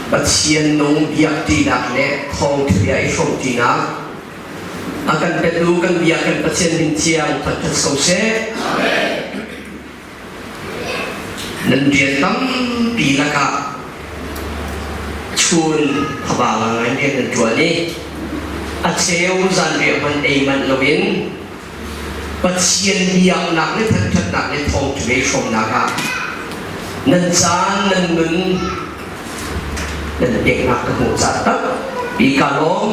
Pathian nung biakṭinak le thawngṭhabia i hrawmṭinak a kan petu kan bia kan Pathian min thiang thangṭhat ko seh. Nan rian tampi lakah chun thaba ngai rian nan ṭuan i a cheu zanriah hmanh ei manh loin Pathian biaknak le thangṭhatnak le thawngṭha i hrawmnak ah nan caan nan nun nan peknak ka hmuh caah tampi kaa lawm.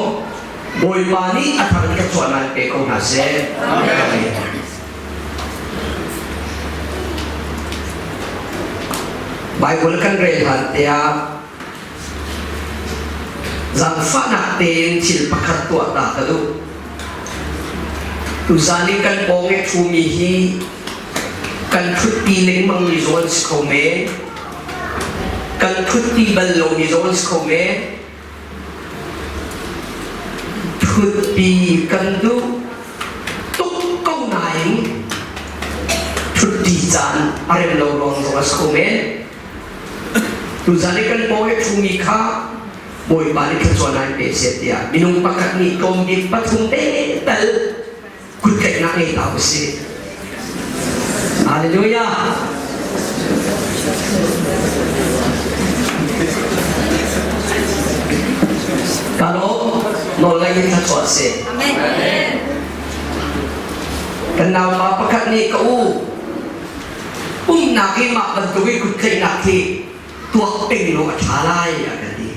Bawipa nih a thar in ka chuahnak pe ko hna seh. Amen. Bible kan rel hlan tiah zaangfahnak tein thil pakhat tuah ta ka duh. Tuzan i kan pawng i ṭhumi hi kan ṭhutpi lengmang mi zawn si kho men, kan ṭhutpi bal lomi zawn si kho men, Ṭhutpi kan duh tuk ko nain ṭhutpi caan a rem lo ruang zong a si kho men. Tuzan i kan paw i ṭhumi kha Bawipa nih thluachuah in pe seh tiah minung pakhat nih tlawmbik pathum te tal kuttlaihnak ngei ta usih. Hallelujah! Ka lawm nawl ngai in thluachuah si. Kan naupa pakhat nih ka u pumnak hi mah bantuk i kuttlaihnak hi tuak peng law a ṭha lai a kan ti.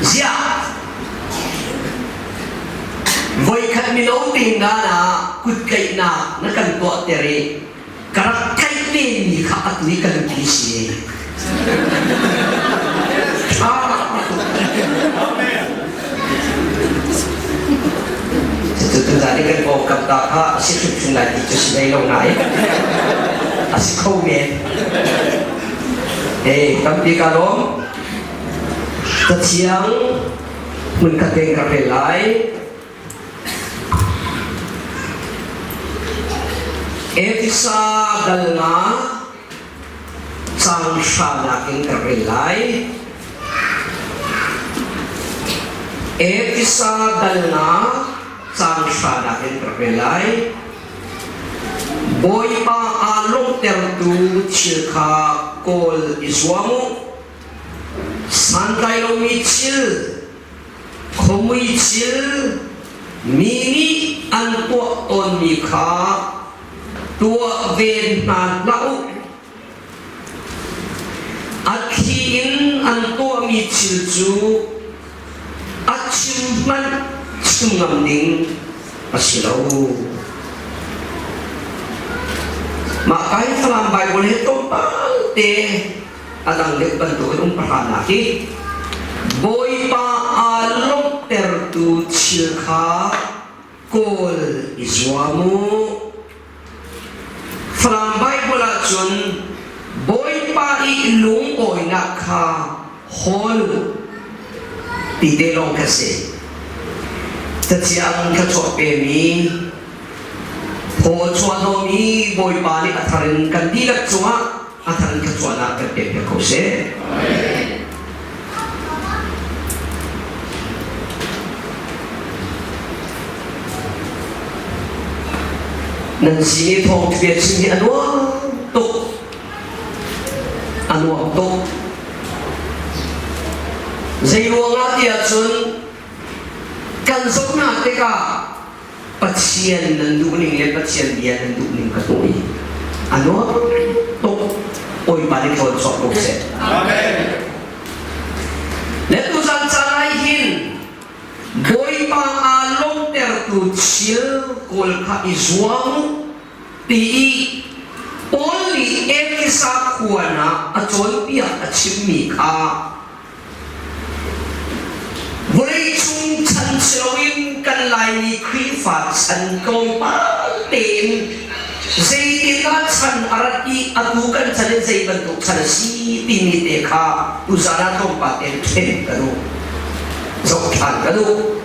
Ziah! Voikhat mino tingdan ah kuttlaihnak na kan tuahter i ka rak tlaih menmi kha atu i ka nupi si. Ṭha tuk. Cucu tuzan i kan pawngkam ta kha a si hrimhrim lai ti cu si hlei lo nain a si kho men. Hey, tampi ka lawm. Cathiang hmunkhat tein ka rel lai. Efesa dal nga cang hranak in ka rel lai. Efesa dal nga cang hranak in ka rel lai. Bawipa aa lawmhtertu thil kha kawl i zuam u. Santlai lomi thil, khuamui thil, mi nih an tuah tawnmi kha tuah ve hna hlah u. A thli in an tuahmi thil cu a chim hmanh chim ngam ding a si lo. Mah ka hi Falam Baibal hi tlawmpal te a dang deuh bantukin um pahranak hi Bawipa aa lawmhtertu thil kha kawl i zuam u. Falam Baibal ahcun Bawipa i lungawinak kha hawl u ti te lawng kha si. Cathiang thluachuah pemi thaw chuah hnawhmi Bawipa nih a thar in kan dihlak cungah a thar in thluachuahnak kan pek piak ko seh. Nan sin i thawngṭha chim hi a nuam tuk. A nuam tuk. Zei ruangah tiah cun kan zoh hna tikah Pathian nan duhning le Pathian bia nan duhning ka tuah i a nuam tuk. Bawipa nih tlawn chuak ko seh. Amen. Le tuzan caan ah hin Bawipa aa lawmhtertu thil kawl kha i zuam u ti i Paul nih Efesa khua ah a cawnpiak a chimmi kha Vawleicung chan si loin kan Laimi Khrihfa chan tlawmpal tein zeitindah chan a rat i atu kan chan in zei bantuk chan a si timi te kha tuzaan ah tlawmpal tein ṭhen ka duh. Zoh ṭhan ka duh.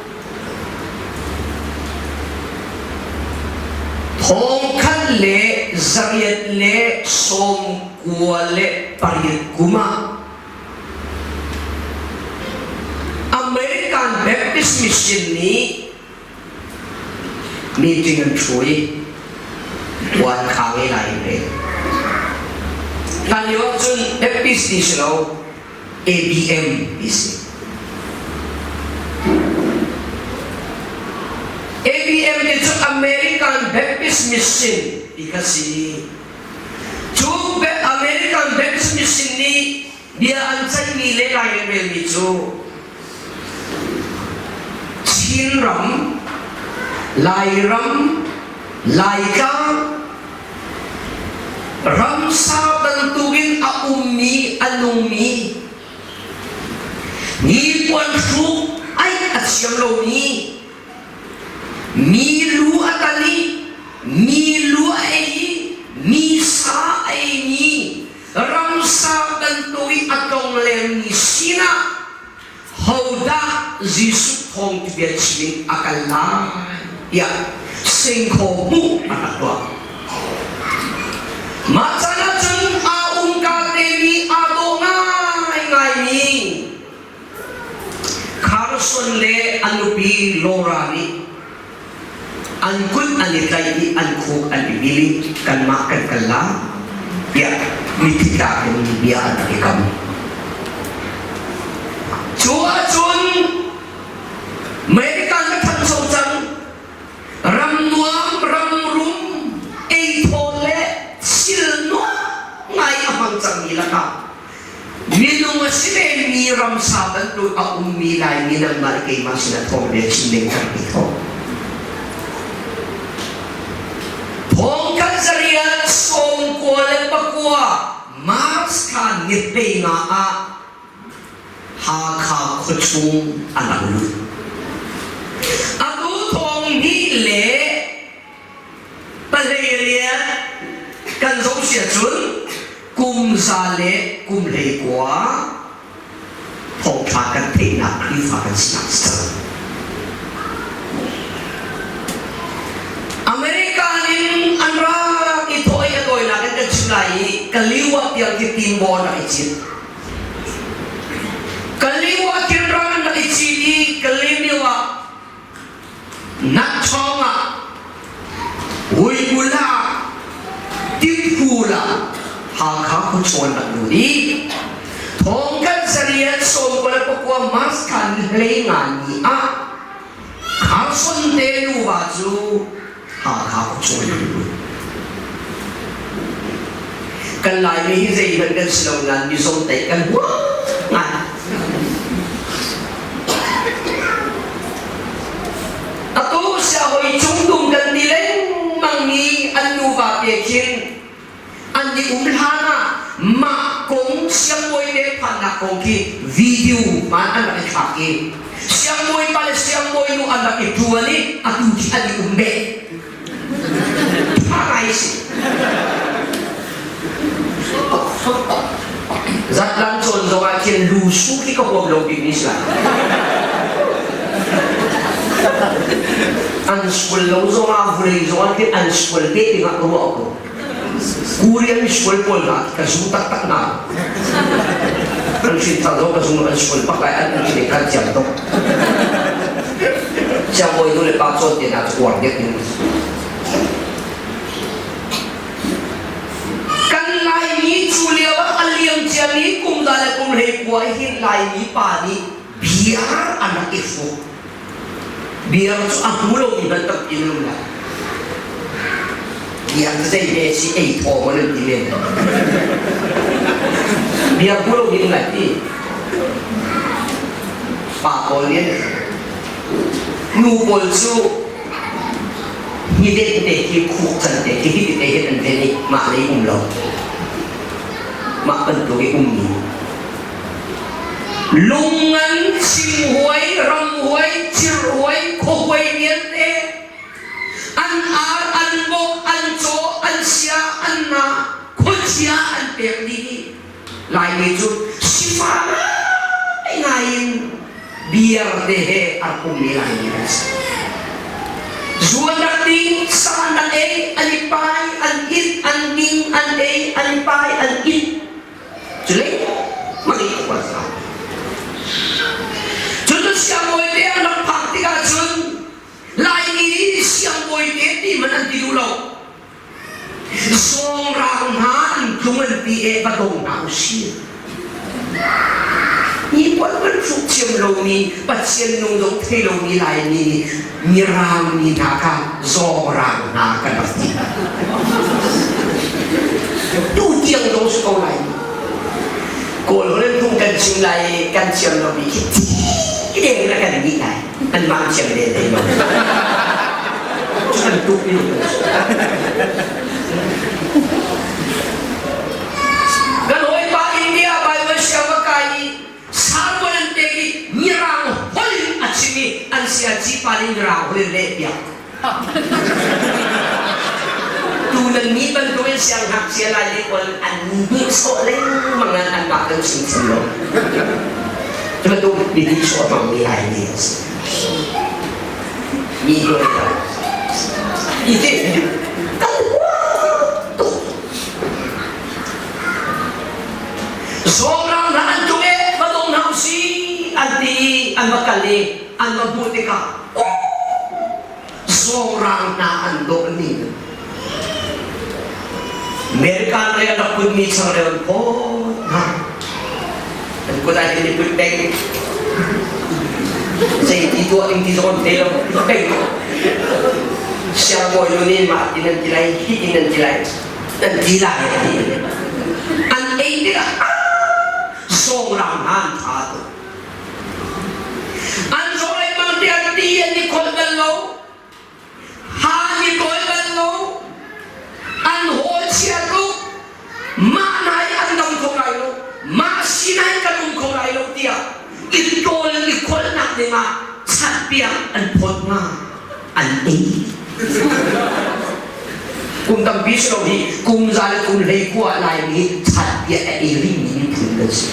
Thongkhat le 898 kum ah. Baptist Mission nih meeting an ṭhu i puan kha ngei lai in rel. Hlan lio ahcun Baptist ti si lo ABM ti si. ABM ti cu American Baptist Mission ti kha si. Cu American Baptist Mission nih bia an ceihmi le lai an relmi cu Chinram, Lairam, Laitlang, ramsa bantukin a ummi, a nungmi, hnipuan hruk aih a thiam lomi, mi lu a tan i mi lu a ei i mi sa a eimi ramsa bantuk i a tlonglengmi sinah hodah Jesuh thawng bia chim in a kal lai tiah singkhaw hmuh a rak tuah. Mah caan ah cun aa umka temi aa dawh ngaingaimi Carson le a nupi Laura nih an kut an i tlaih i an khuk an i bil i kanmah kan kal lai tiah mithi tlak in bia an rak i kam. Cu ahcun American a ṭhancho cang. Ram nuam, ram rum, ei thawl le thil nuam ngai a hmang cangmi lakah Minung a si menmi ramsa bantuk a ummi Laimi nangmah le keimah sinah thawngbia chim ding kan ti khawh. Thawng kan zariat 94 March thla ni 15 ah Hakha khuachung an rak lut. Atu thawng hnih le 18 kan zoh si ahcun kum za le kum 19 thawngṭha kan theihnak Khrihfa kan sinak si cang. America in an rak i thawh i a tawinak in kan chim lai i Kaliwa tiang khi tinbaw an rak i cit. Kaliwa kinrang an rak i cit i Kalemyo ah Natchawng ah Uighul ah Timpul ah Hakha khuachawn rak lut i thong kan zariat 99 March thla ni 15 ni ah Carson te nuva cu Hakha khuachawn rak lut. Kan Laimi hi zeihmanh kan si lo nain Mizo teih kan huam ngai. Atu siahoi cungdum kan ti lengmangmi an nuva te khin an i um hlan ah mah kong siangbawi te phannak kong khi video hman an rak i thlak i siangbawi pa le siangbawi nu an rak i ṭuan i atu khi an i um beh. Tha ngai si. Zatlang cawn zong ah khin lu su khi ka huam lo bik ni si lai. An sual lo zong ah vulei zong ah khin an sual te ding ah ka ruah ko. Korean sual pawl hna ka zum taktak hna. An hrin thar zong ka zum an sual bak lai an um kan thiam tuk. Siangbawi nu le pa cawn te hna cu uar dek in. Kan Laimi cu lio ah a liam ciami kum za le kum 19 hin Laimi pa nih biar an rak i hruk. Biar cu a hmu lomi bantuk in um lai. Biar cu zei hme si ei thaw maw nan ti men. Biar hmu lomi um lai ti. Pa pawl nih nu pawl cu hnidet te khi khuk can te khi hi te hin an ven i mah lei um lo. Mah bantuk i ummi Lungngan, simhuai, ramhuai, cirhuai, khuahuai vialte an ar, an bok, an caw, an sia, an nga, khuachia an pek dih i Laimi cu sifah ngaingai in beer te he a rak ummi Laimi kan si. Zuan rak ding, sa an rak ei, an i pai, an it, an ding, an ei, an i pai, an it. Culei mah i a Cun siangbawi te an rak phak. ti e va dong hna usih. Hi puan kan hruk thiam lomi Pathian nung zong thei lomi Laimi nih Mirang mi hna kha zawngrang hna kan rak ti. Tu tiang zong si ko lai. Kawl holh in phung kan chim lai i kan thiam lomi khi thi deng na kan nih lai. Anmah thiam ve te lo. Cu kan tuk mi Kan hawipa India Bible siang va kai i sartuan an pek i Mirang holh in a chim i an siaci pa nih Mirang holh in leh piak. Tu nan nih bantukin sianghngakchia lai le pawl an nihsawh lengmang an anmah kan chim thiam lo. Cu bantuk mi nihsawh a hmangmi Laimi an si. Mi hawi I ti kan tuk. Zawmrang hna an tung e va dong hna usi an ti i an va kal i an va hmuh tikah zawmrang hna an dawh ning American lei an rak putmi changreu an phawt hna an kut ai tin i put peng zei ti tuah ding ti zong an thei lo peng siangbawi nu nih mah tin an ti lai hi tin an ti lai an ti lai a ti an ei tikah zawng-rang hna an tha tuk an zawng lengmang tiah ti an i kholh bal lo ha an i kawl bal lo an hawl chia tuk mah nai an dam kho lai lo mah sinai kan um kho lai lo tiah i tawl i kholhnak dingah chatpiak an phawt nga an ei kum tampi si lo hi kum za le kum hlei kua Laimi chatpiak a ei rihmi miphun kan si.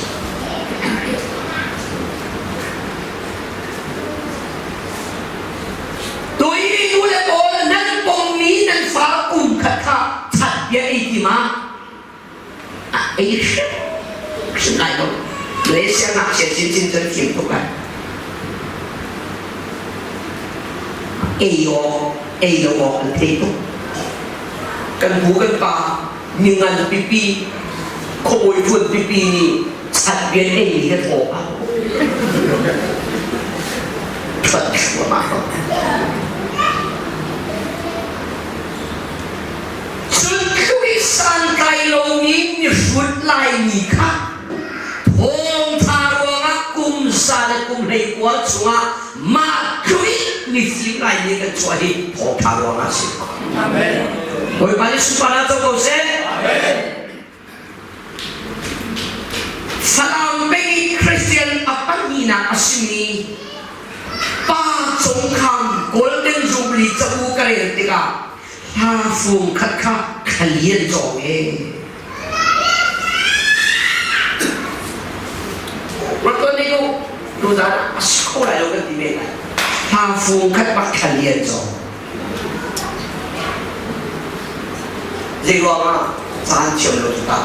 Tui nu le pawl nan pommi nan fa kum khat kha chatpiak ei ti ma a ei hrim hrim lai lo. Malaysia ngakchia chinchin cun fim tuk lai. Ei awk ei lo awk an thei tuk. Kan pu kan pa mingan pipi khuabawi ṭuan pipi nih chatbian ei mi kan awk ah ṭhuat thluahmah ko. Cun tluk i santlai lomi mihrut Laimi kha thawngṭha ruangah kum za le kum 19 chungah mah tluk i mifim Laimi kan chuah hi thawngṭha ruangah a si. Amen. Bawipa nih sunparnak co ko seh. Amen. Falam peng i Christian a pahnihnak a simi Pa Cung Kham Golden Jubilee cabu ka rel tikah hla fung khat kha khalian cawng e. Rak ni ku tuzan a si kho lai lo kan ti men lai. Hla fung khat bak khalian cawng. Zei ruangah caan thiam lo tikah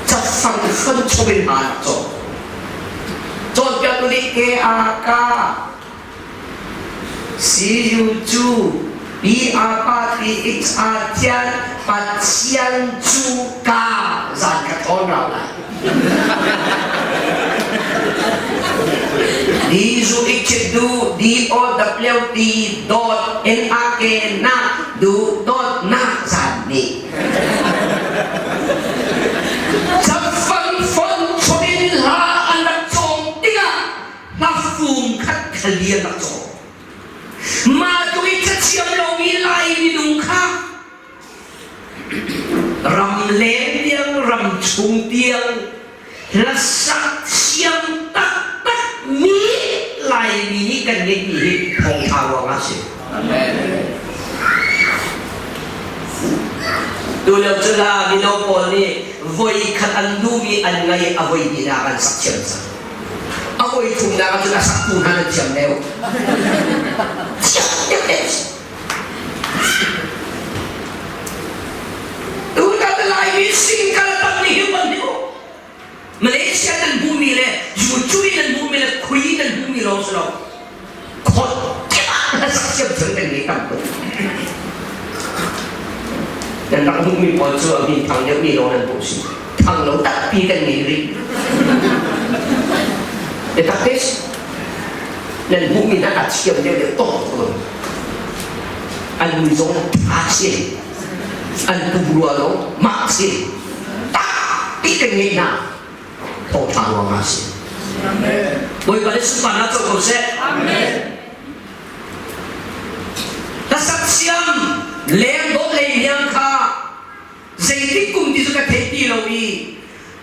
cafang fon chom in hna rak cawng. Cawnpiaktu nih ke a ka C U cu B A pa T X A thian Pathian cu ka zan ka thawn rau lai. D zu ik chit du D O W T dot N A K na du dot na zan ni. Cafang fon chawin hla an rak cawng tikah hla fung khat khali an rak cawng. Mah tu i cathiam lomi Lai minung kha ram leng tiang ram chung tiang hlasak thiam taktak mi Laimi nih kan ngeihmi hi thawngṭha ruangah a si. Tulio cu la mino pawl nih voi khat an duhmi an ngai a voi hnihnak an sak thiam cang. A voi thumnak ah cun a saktu hna nan thiam deuh. Thiam deuh Tutan Laimi singkal tam nih hi ban hi Malaysia nan hmuhmi le YouTube nan hmuhmi le khui nan hmuhmi lawng si lo khot kip ah hlasak thiam chung kan ngei tam tuk. Nan rak hmuhmi pawl cu a min thang deuhmi lawng nan hmuh si. Thang lo takpi kan ngei rih. Biatak te si. Nan hmuhmi hna a thiam deuh deuh tok ko. An mui zong tha si. An pumrua zong mak si. Takpi kan ngei hna. Thawngṭha ruangah a si. Bawipa nih sunparnak co ko seh. Amen. Hlasak siam leng dawt lei hniang kha zeitik kum ti cu ka thei ti lo i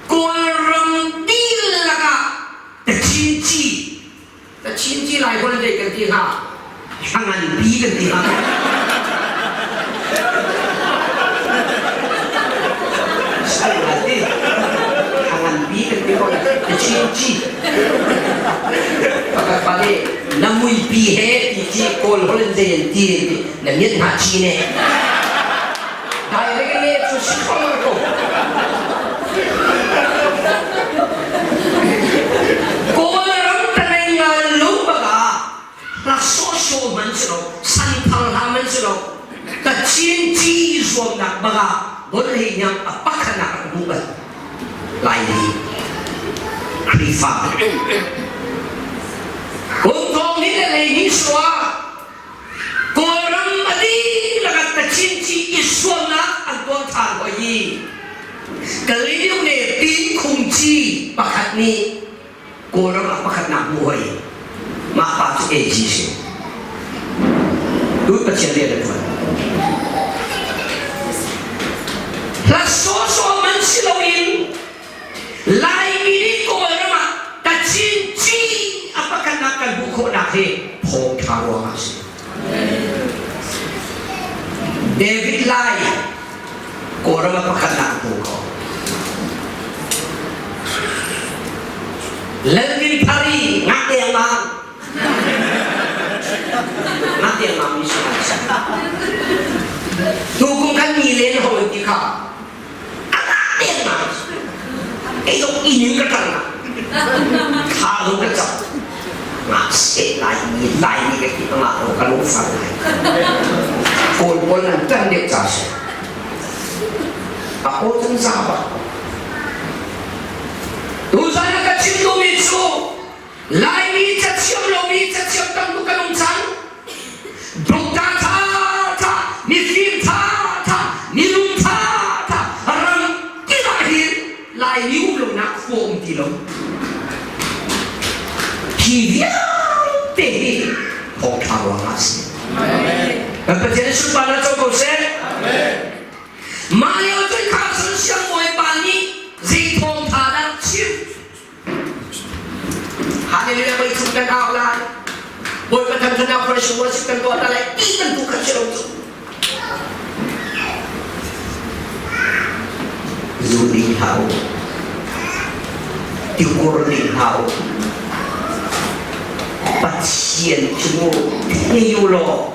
Kawlram dihlak ah Kachin ci Kachin ci lai hol dei kan ti hnga hla nganpi kan ti hnga Sal ngan ti hla nganpi kan ti ko Kachin ci Pakhat pa nih na muipi he ti ci Kawl holh in zei an ti na miat hna chi ne. Direct ne cu si kho lo ko. Kawlram talengan lo baka hla sawsawh man si lo, santhar hla man si lo, Kachin ci zuamnak baka bon hei nyang a pakhanak a hmu bal. Laimi Khrihfa kum thong hnih le hleihnih sua Kawlram a dihlak ah Kachin ci i sualnak an tuah ṭhan hoi i Kaliliu ne Pin Khung Ci pakhat nih Kawlram ah pakhatnak hmu hoi mah pa cu AG si Tut Pathian rian a ṭuan Hla sawsawh man si loin Laimi nih Kawlram ah Kachin ci a pakhatnak kan hmuh khawhnak hi thawngṭha ruangah a si. David Lai Kawlram ah pakhatnak hmu ko. Lalmin Phari ngak dengmang ngak dengmang mi si Tu kum kan mi len ho ti kha a ngak dengmang ei dok inin ka kal na kha lo ka chap ngak se lai mi lai mi ka ti nga lo ka lo far lai kawl pawl nan tan deuh ca si a aw cun za bak tuzan na ka chim duhmi cu Laimi cathiam lomi cathiam tam tuk kan um cang doctor tha tha mifim tha tha minung tha tha ram kip ah hin Laimi um lonak khua um ti lo hi vialte hi thawngṭha ruangah a si kan Pathian sunparnak co ko seh mah lio cun Carson siangbawipa nih zei thawngṭha dah chim Hallelujah voi thum kan au lai Bawipa thangṭhatnak praise worship kan tuah ta lai ti bantuk kha si lo cu zu ding hlah u tikur ding hlah u Pathian cu mu thei u law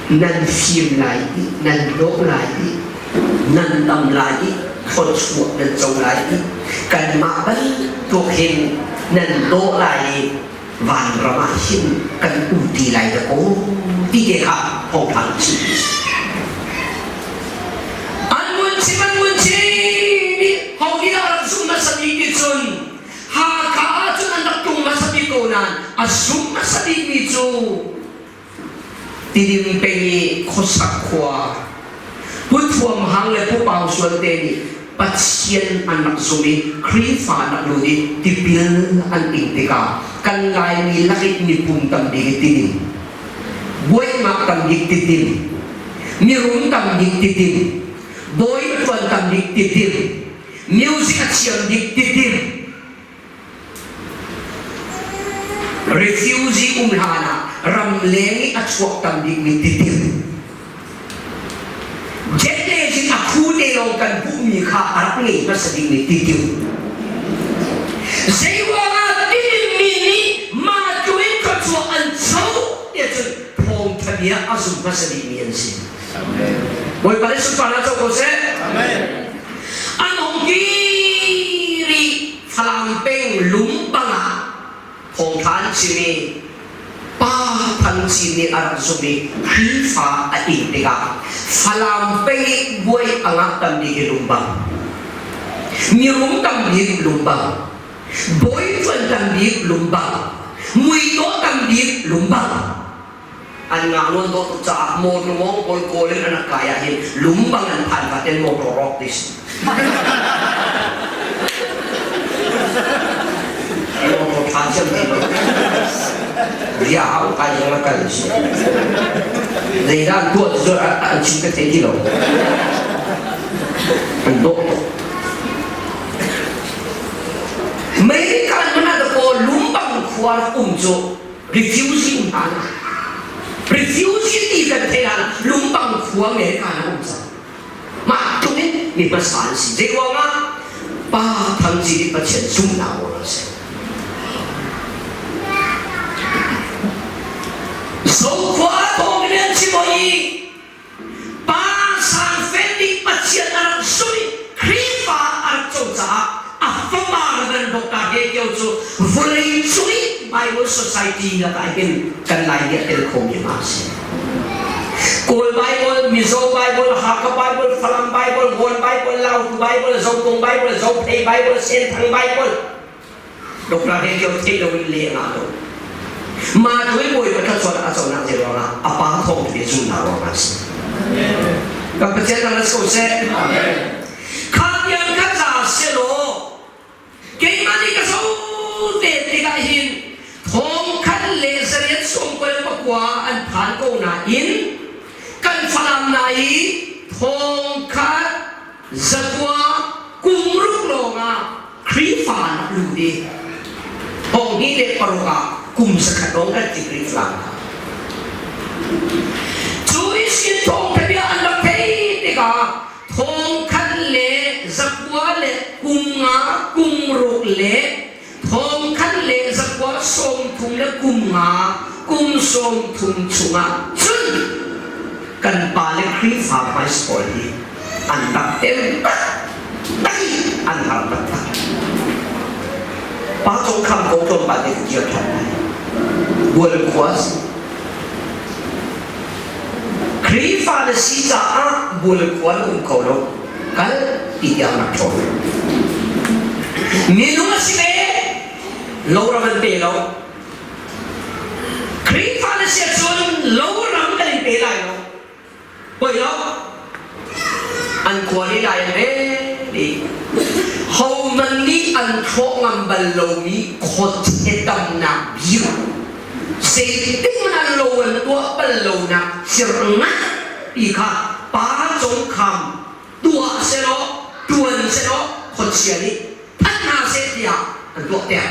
nan fim lai i nan dawh lai i nan dam lai i thluachuah nan co lai i kanmah bantuk hin nan dawh lai i vanram ah hin kan um ti lai dah kaw ti te kha thawngṭha an chim. An mun chim an mun chim i ho nih dah rak zumh hmasa bik ti cun Hakha ah cun an rak tlung hmasa bik ko nain a zum hmasa bikmi cu Tidim peng i khuasak khua Pu Thuam Hang le Pu Pau Sual te nih Pathian an rak zum i Khrihfa an rak lut i tipil an ing tikah kan Laimi lak i mipum tam bik i Tidim buainak tam bik Tidim mirum tam bik Tidim bawi ṭuan tam bik Tidim music a thiam bik Tidim Refugee um hlan ah ramleng i a chuak tam bikmi titim. Jet lejin a khu te lawng kan hmuhmi kha a rak ngei hmasa bikmi titim. Zeiruangah titimmi nih mah tuin khuachuah an cho tiah cun thawngtha bia a zum hmasa bikmi an si. Bawipa nih sunparnak co ko seh. Amen. An hung kir i Falam peng lung bang ah thawngtha an chim i. Pa Thang Cin nih a rak zumh i Khrihfa a ing tikah Falam pei buai a ngah tam bik i lumbang. Mirum tam bik lumbang. Bawi ṭuan tam bik lumbang. Muidawh tam bik lumbang. An ngah nawn dawh tuk caah motor mawng pawl kawl in an rak kai ahhin lumbang an phan fatin motor rawk ti si. Motor ṭha thiam ti lo. Bia hau kai zong a kal si. Zeidah an tuah ti cu an chim ka thei ti lo. An dawh tuk. Mei kan hmanh ah kaw lumbang khua rak um cu refugee um hna na refugee ti kan theih ah lumbang khua nge ka na um cang mah tluk in mi hmasa an si zei ruangah pa thang ci nih Pathian zumhnak rawl a si Zokhua thawng in an chim i Pa Sangfel nih Pathian a rak zumh i Khrihfa a rak co caah a fapa Reverend Dr. He Kio cu vawlei cung i Bible Society lakah hin kan Lai nih a tel khomi hna a si. Kawl Bible, Mizo Bible, Hakha Bible, Falam Bible, Ngawn Bible, Lautu Bible, Zopung Bible, Zophei Bible, Senthang Bible, Dr. He Kio theih loin leh ngah lo. Mah tu bawi ka chuan a conak zei ruangah a pa thawng tu zumnak ruangah a si. Kan Pathian dang let's go seh. Kha tiang ka ca selaw keimah nih ka zo te tikah hin thong khat le zariat sawmkua le pakua an phan ko nain kan Falam na i thong khat zakua kum ruk lawngah Khrihfa an lut i thong hnih le paruk ah kum zakhat lawng kan ti Khrihfa. Cu i sin thawngtha bia an rak theih tikah thong khat le zakua le kum nga kum ruk le thong khat le zakua sawm thum le kum nga kum sawm thum chungah cun kan pa le Khrihfa hmai pawl hi an rak tem an har taktak. Pa cung kham ko tlawmpal te kir ṭhan lai. Bual khua si. Khrihfa na si caah bual khua na um kho lo. Kal ti tiang rak ṭhawn. Minung a si ve, lo ram an pe lo. Khrihfa na si ahcun lo ram kan in pe lai lo. Poi lo. An khua hi lai an rel i hohmanh nih an thlawh ngam bal lomi khuachia tamnak bik zeitin an lo an tuah bal lonak thir nganpi kha pa congkham tuah selaw tuan selaw khuachia nih that hna seh tiah an tuah ter.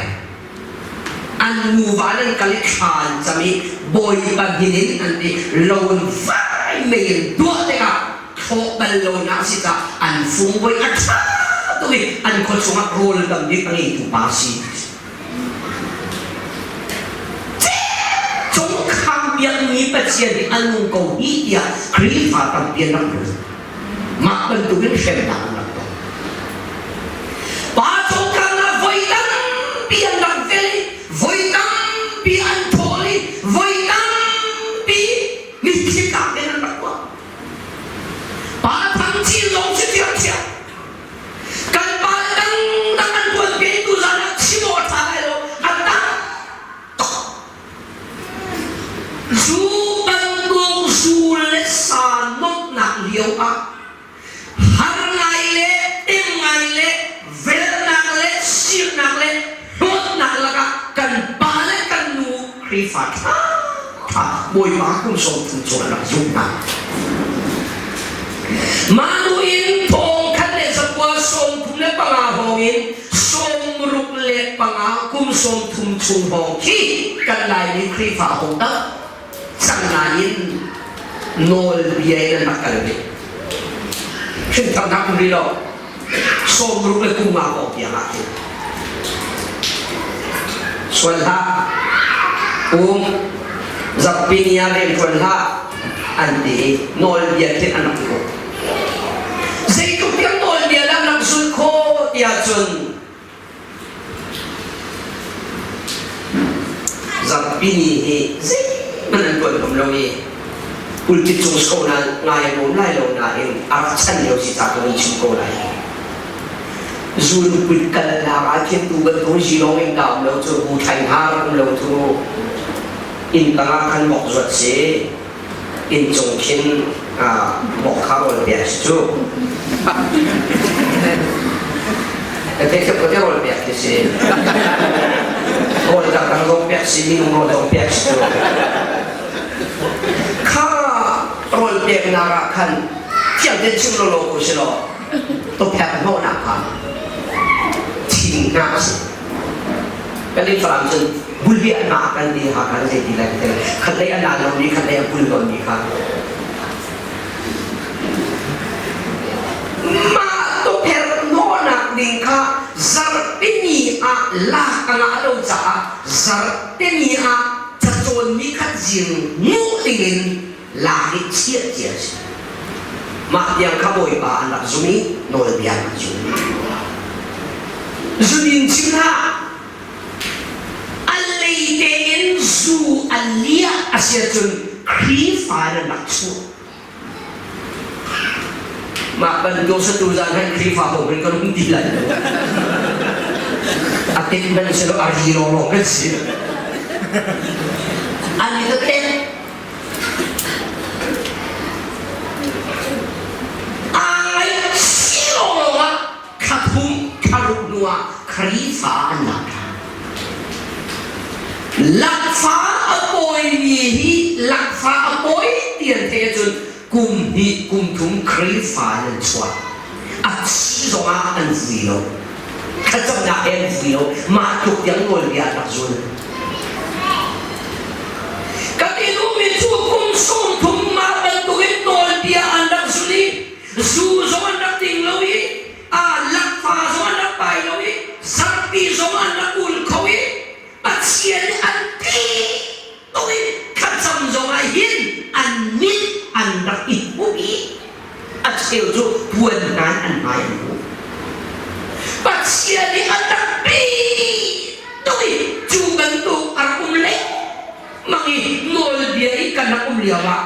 An nuva in an kal i thla an cam i Bawipa min in an ti loan vai mei in tuah tikah thlawh bal lonak a si caah an fungvoi a ṭha tuk i an khua chungah rawl tam bik a ngeitu pa a si. Cungkhang biakmi Pathian hi a nung ko hi tiah Khrihfa tampi an rak ruat. Mah bantukin hremnak an rak tong. Pa cawlcang ah voi tampi an rak vel i voi tampi an thawl i voi tampi mitthli tlak in an rak tuah. Pa thang cin zong si thiamthiam. Kan pa dangdang an tuan pe tu zan ah chim awk a ṭha lai lo. A tam Zu bantuk zu le sa nuamhnak lio ah har ngai le tem ngai le velnak le sirnak le hlawtnak lakah kan pa le kan nu Khrihfa ṭha ṭha Bawipa kum 30 chung an rak zumh hna. Mah nu in thong khat le zakua 35 hrawng in 65 kum 30 chung hrawng khi kan Laimi Khrihfa hong tak cang nain nawlbia in an rak kal ve. Hrintharnak um rih lo. 60 le kum nga hrawng tiang ah hin. Sual hlah. Um zarhpi ni ah rian ṭuan hlah an ti i nawlbia khi an rak i Zeitluk tiang nawlbia dah rak zulh khawh tiah cun. Zarhpi ni hi zeihmanh an tuan ngam lo i pulpit cung si ko nain ngai an um lai lo nain a rak chan lio si ca ka vun chim ko lai. Zunput kalnak ah khin tu bantuk zilong in ka um lo cu bu thlai har um lo cu inn tang ah khan vok zuat si inn cung khin vok kha rawl pek si cu. Ka theih ko te rawl pek khi si. Rawl dangdang zong pek si minung rawl zong pek si cu. Kha rawl peknak ah khan thiang tein chim lo lo ko si law tawpphek hnawhnak kha thing hna a si. Kan i Falam cun bulbiah hna kan ti ha kan zei ti lai te khat lei a nal lomi khat lei a bul tawnmi kha mah tawpher hnawhnak ding kha zarhpini ah lak a ngah lo caah zarhpini ah cacawnmi khat zing hmuh dingin lak i chiah cia a si. Mah tiang kha Bawipa an rak zum i nawlbia an rak zum. Zudin chim hlah, a lei tein zu a liah a si ahcun Khrihfa in an rak chuah. Mah bantuk satu zan han Khrihfa bu hin kan um ti lai lo. A tet man si lo, a ri lawnglawng kan si. An i tet Ai si ah khathum kharuk hnu ah Khrihfa an lak ṭhan. Lakfa a pawimi hi lakfa a pawi ti an theih ahcun kum hnih kum thum Khrihfa in an chuak. A thi zongah an vui lo. Thlacamnak he an vui lo. Mah tluk tiang nawlbia an rak zul. Kan i duhmi cu kum 30 mah bantukin nawlbia an rak zulh i zu zong an rak ding lo i a lakfa zong an rak pai lo i zarhpi zong an rak ul kho i Pathian nih an ti tuk i thlacam zong ah hin an mit an rak i hup i a cheu cu puan ngan an hmai an hu. Pathian nih a rak pi tuk i cu bantuk a rak um lengmang i nawlbia i kan rak um lio ah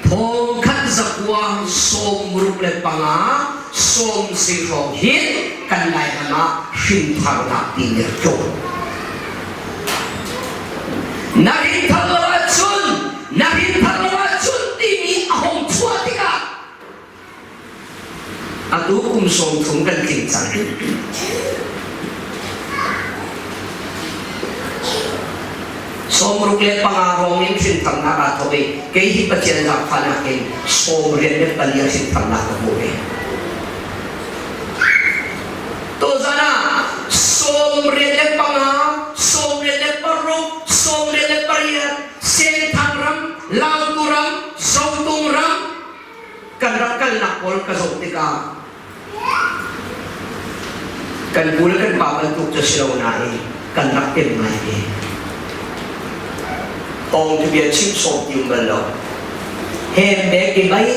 thongkhat zakua 65 sawm si hrawng hin kan Lairam ah hrintharnak ti nih a tlung. Na rinthar lo ahcun na rinthar lo ahcun timi a hung chuah tikah atu kum 30 kan tling cang. 65 rong in hrintharnak aa thawk i kei hi Pathian zaangfahnak in 94 hrintharnak ka hmu ve. Tuzan ah 95, 96, 98 Senthang ram, Lautu ram, Zotung ram kan rak kalnak pawl ka zoh tikah kan pu le kan pa bantuk cu si lo nain kan rak tem ngai ve. Tawng bia chim sawm ti um bal lo. Hem bek i mei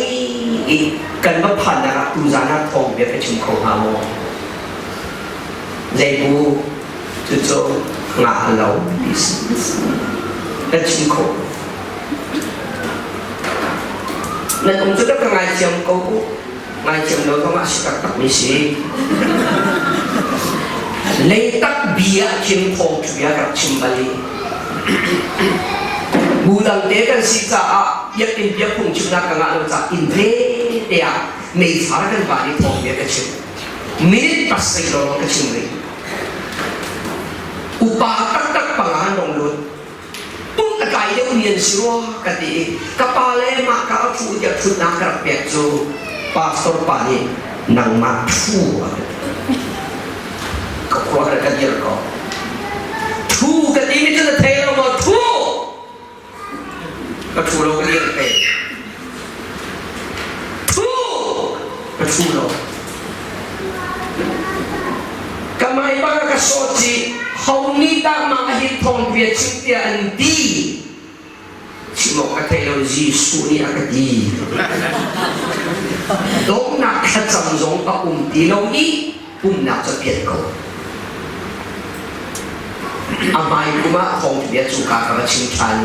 i kan va phannak ah tuzan ah thawng bia ka chim kho hnga maw? Zei bu cucu ngah lo ti si. Kan chim kho. Nan um cu ka ngaithiam ko u. Ngaithiam lo zong ah si taktak mi si. Leitak bia khin thawng bia ka rak chim bal i bu dang te kan si caah biakinn bia phungchimnak ka ngah lo caah inn ve te ah meifar kan van i thawng bia ka chim. Minute pasarih lawng ka chim rih. Upa taktak panga an rong lut. Pum a tlai deuh mi an si rua ka ti i ka pa le mah ka a ṭhu tiah ṭhutnak ka rak pek cu pastor pa nih nangmah ṭhu a ka ti. Ka khua ka dir ko. Ṭhu ka ti mi cu na thei lo maw? Ṭhu! Ka ṭhu lo ka dir te. Ṭhu! Ka ṭhu lo. Ka mai bang a ka sawt i ho nih dah mah hi thawngpia chim tiah an ti. Chim awk ka thei lo Jesuh nih a ka ti. Dawtnak thlacam zong a um ti lo i pumnak cu a piat ko. A hmai kum ah thawngtha cu ka ka va chim ṭhan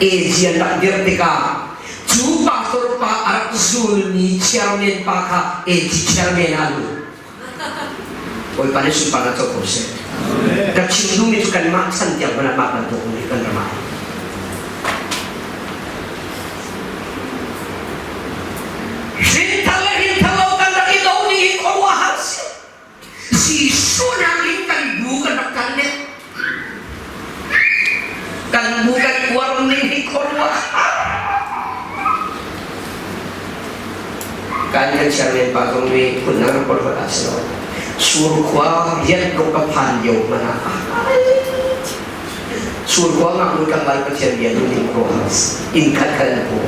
i Asia rak dirh tikah cu pastor pa a rak zulmi chairman pa kha AG chairman ah a lut. Bawipa nih sunparnak co ko seh. Ka chim duhmi cu kanmah chan tiang hmanh ah mah bantuk nih kan ram ah. Hrinthar le hrinthar lo kan rak i do ni hi khuaruahhar si. Jesuh nakin kan bu kan rak kal ne. Kan bu kan uar ning hi khuaruahhar. Kan kan chairman pa zong nih phun dang rak ah si lo. Surkhua rian ruk ka phan lio hmanh ah Surkhua ngaknu tlangval Pathian bia duh ning khuaruahhar inn khat khat an pum.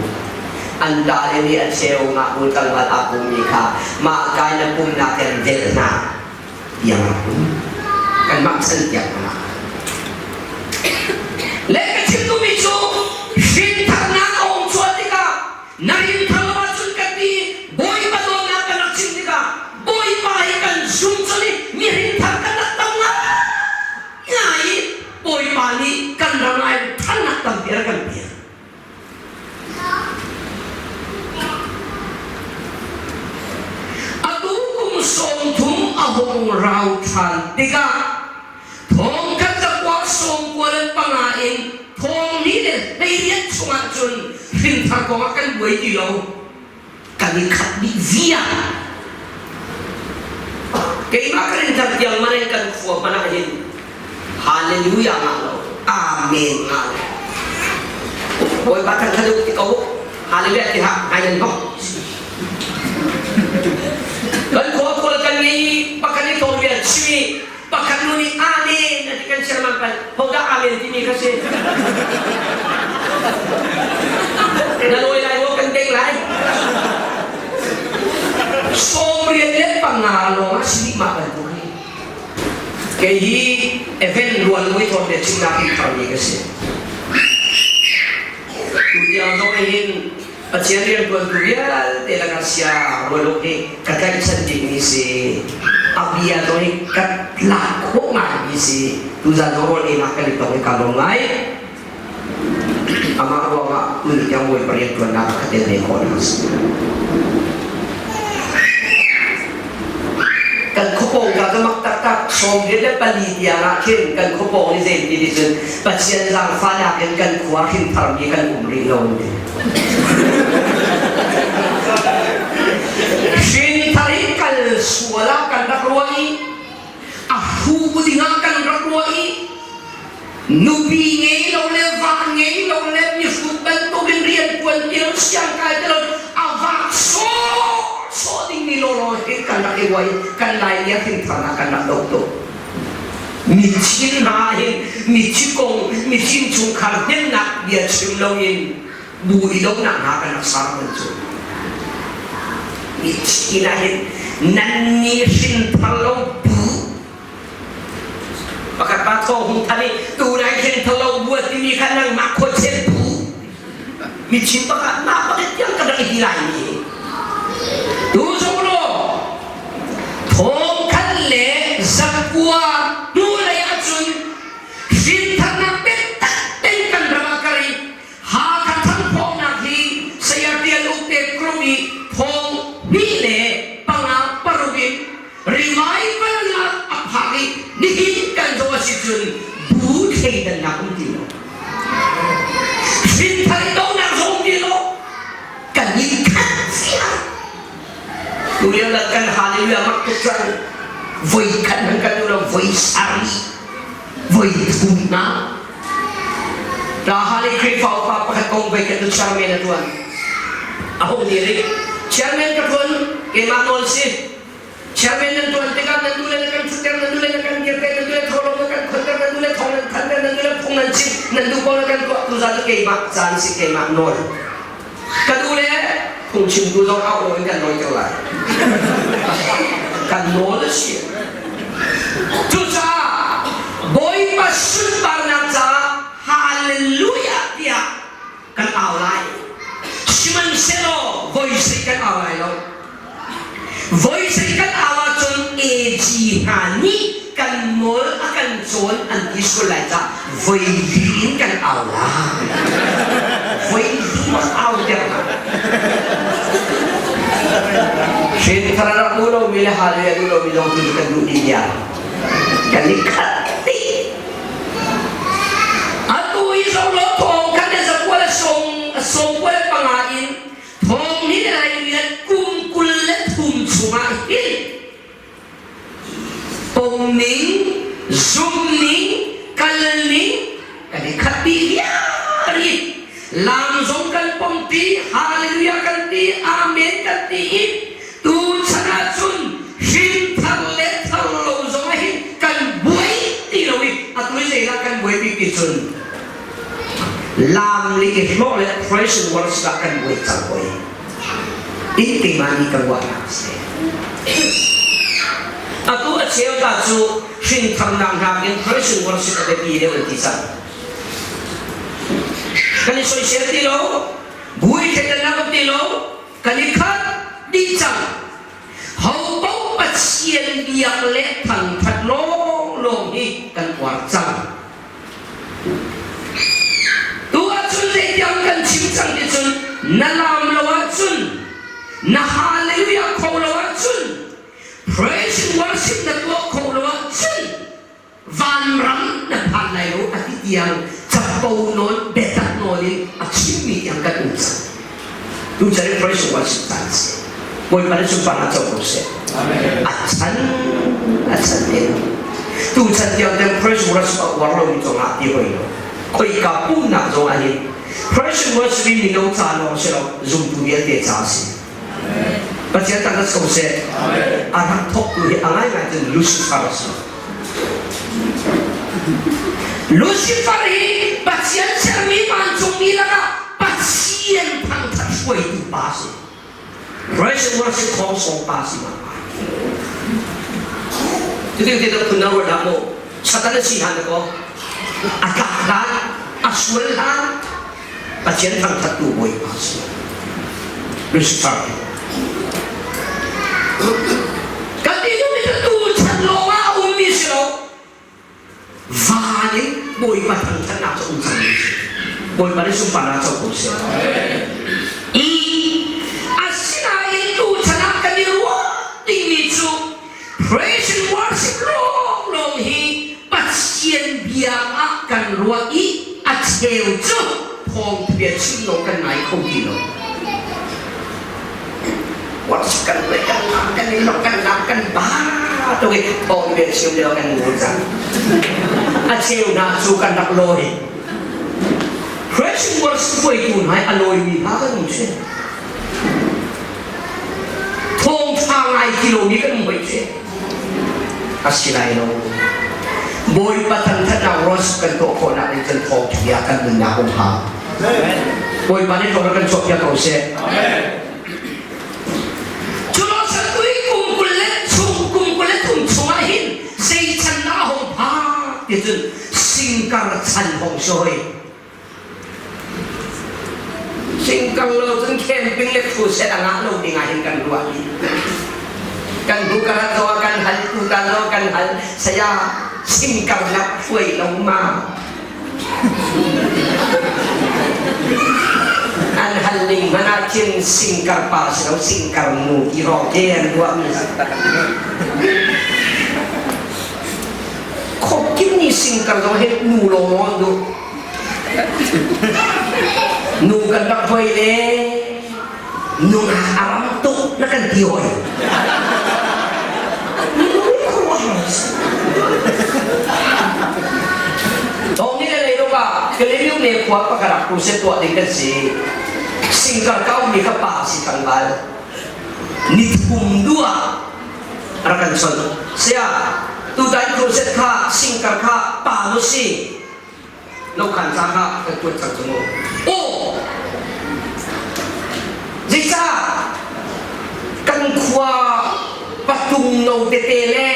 An ṭale nih a cheu ngaknu tlangval aa pummi kha mah kai na pumnak in velh hna tiang a pum. Kanmah chan tiang hmanh ah. Le ka chim duhmi cu hrintharnak a um chuah tikah na rinthar lo ahcun kan ti Bawipa dawtnak kan rak chim tikah Bawipa hi kan zum colh i mi rinthar kan rak tam ngai i Bawipa nih kan ram ai thannak tampi a rak kan pek. Atu kum 30 a hung rau ṭhan tikah thongkhat zakua 95 in thong ni le 18 chungah cun hrinthar kong ah kan buai ti lo. Kan i khat dih viar. Keimah ka rinthar tiang man in kan khua hmanh ah hin Hallelujah ngah lo, Amen ngah lo. Bawipa kan kha ti ko, Hallelujah ti hah, ngai nan hong. Kan khua khual kan ngei pakhat nih thawng bia chim i pakhat nu nih Amen a ti kan chairman pan hodah Amen timi kha si. Na lawi lai maw kan deng lai. 95 lawng ah si mah bantuk hi. Kei hi event rual mui thawn le chimnak in tharmi ka si. Tu tiang zong hin Pathian riantuantu vialte lakah sia rualuk hi ka tlaihchan bikmi si. A bia zong hi ka lak khawh ngaimi si. Tuzan zong rawl einak kan i tong i ka lawm ngai. Amah ruangah tuni tiang Bawipa riantuannak ah ka tel ve khawh na si. Kan khuapawng ka zamak taktak 94 tiang ah khin kan khuapawng i zei ti ti cun Pathian zaangfahnak in kan khua hrinthar mi kan um rih lo ti. Hrinthar i kal sual ah kan rak ruah i a hu ding ah kan rak ruah i nupi ngei lo le va ngei lo le mihrut bantukin rian tuan tiang siang kai ti lo a vak sawh sawh dingmi lawlaw hi kan rak i uai kan lai ni a hrinthar ah kan rak doh tuk. Mithi hna hin mithi kong mithi chungkhar hnemnak bia chim loin bu i donak hna kan rak ser man cu. Mithi na hin nan ni hrinthar lo bu pakhat pa thaw hung than i tu nai hrinthar lo bu timi kha nangmah khuachel bu mithi pakhat mah pakhat tiang kan rak i ti lai mi tu zong lo 1900 hnulei ahcun hrintharnak biatak tein kan ram ah kar i Hakha thanghphawknak hi Saya Tial Uk te group i thong hnih le panga paruk in revival nak a phak i nihin kan zoh a si cun bu thleidannak um ti lo. Hrinthar tonak zong um ti lo. Kan i khat cia. Tulio lang kan hallelujah mak tuk cang. Voi khat hmanh kan duh lo, voi sarih, voi thum hna. Ta hali Khrihfa upa pakhat kong voi khat cu chairman a tuan. A hung dir i chairman ka tuan keimah nawl si. Chairman nan tuan tikah nan nu le na kan thutter, nan nu le na kan kirter, nan nu le thawlawm na kan khonter, nan nu le thong nan thanter, nan nu le phung nan chim, nan duh paoh na kan tuah. Tuzaan cu keimah caan si keimah nawl. Ka nu le phungchimtu zong a aw in kan nawi ko lai. Kan nawl a si. Cucaah Bawipa sunparnak caah Hallelujah tiah kan au lai. Sihmanhsehlaw voi sei kan au lai lo. Voi sei kan au ahcun AG hna nih kan nawl a kan. kan cawn an ti sual lai cah voi li in kan au lai. Voi li kan au ter hna. Hrin thar a rak duh lomi le hallelujah duh lomi zong tu kan duh dih bia. Kan i khat dih. Atu i zong lo thawng khat le zakua le sawm 25 in thawng ni le lai ni kum 23 chungah hin Pomning, zumning, kalning kan i khat dih viar i lam zong kan pompi, hallelujah kan ti, amen kan ti i tu chan ahcun hrin thar le thar lo zong ah hin kan buai ti lo i atu i zeidah kan buai bik ti cun lam le i hlawh le praise and worship ah kan buai cang hoi. In keimah nih ka ruahnak a si. Atu a cheu ta cu hrintharnak nakin Christian worship a biapi deuh an ti cang. Kan i soisel ti lo, bui thleidannak um ti lo, kan i khat dih cang. Ho paoh Pathian biak le thangthat lawnglawng hi kan uar cang. Tu ahcun zeitiang kan chim cang ti cun na laam lo ahcun na hallelujah kho lo ahcun praise and worship na tuah kho lo ahcun vanram na phan lai lo a ti tiang capo nawn biatak nawn in a chimmi tiang kan um cang. Tu chan in praise and worship caan a si. Bawipa nih sunparnak co ko seh. A chan a chan te. Tu chan tiang tiang praise and worship a uar lomi cungah ti hoi lo. Khoika pumnak zong ah hin praise and worship hi mino ca lawng si lo zumtu vialte ca a si. Pathian tangka ko seh. A rak thawktu hi a ngaingai cun Lucifer a si. Lucifer hi Pathian sermi vancungmi lakah Pathian thangthat hruaitu pa a si. Praise and worship thawng song pa si ma. Cutin ti phun na ruat dah mu. Satan a si han ko. A tlak hlan, a sual hlan, Pathian thangthattu bawipa a si. Lucifer. Kan ti duhmi cu tu chan lawng ah a ummi si lo. Van in Bawipa thangthatnak cu um cangmi a si. Bawipa nih sunparnak co ko seh. Asinain tuchan ah kan i ruah dingmi cu praise and worship lawnglawng hi Pathian bia ah kan ruah i a cheu cu thawngtha chim lo kan ngai kho ti lo. Worship kan tuah kan lam kan i lok kan lam kan ba to i thawngtha chim lio kan ngur cang. A cheu hna cu kan rak lawi. Praise and worship hruaitu hna i a lawimi hna kan um si. Thawngtha ngai ti lomi kan um hoi si. A si lai lo. Bawipa thangthatnak ros kan tuah khawhnak in cun thawngtha kan nunnak um hau. Bawipa nih thaw kan chuahpiak ko seh. Cu lo tui kum kul le chung kum 23 chungah hin zei chan dah a hung phak ti cun singkar chan hong si hoi. Singkar lo cun camping le crusade a ngah lo ding ah hin kan ruah dih. Kan bu karat zo kan hal tu ta zo kan hal saya singkar nak hruai lo ma. An hal ning hmanh ah khin singkar pa si lo singkar nu ti rawng te an ruah mi si. Khopkim nih singkar zong hi nu lawng an duh. Nu kan rak hoi le nungak a ram tuk na kan ti hoi. Thawng ni le lei ah Kalemiu ne khua pakhat tu se tuah ding kan si. Singkar kau mi kha pa si tlangval. Ni thum dua rak kan chon. Sia tutan crusade kha singkar kha pa mu si. Lokhan ca kha kan kuat cang cu mu. Aw! Zeicah kan khua patung no tete le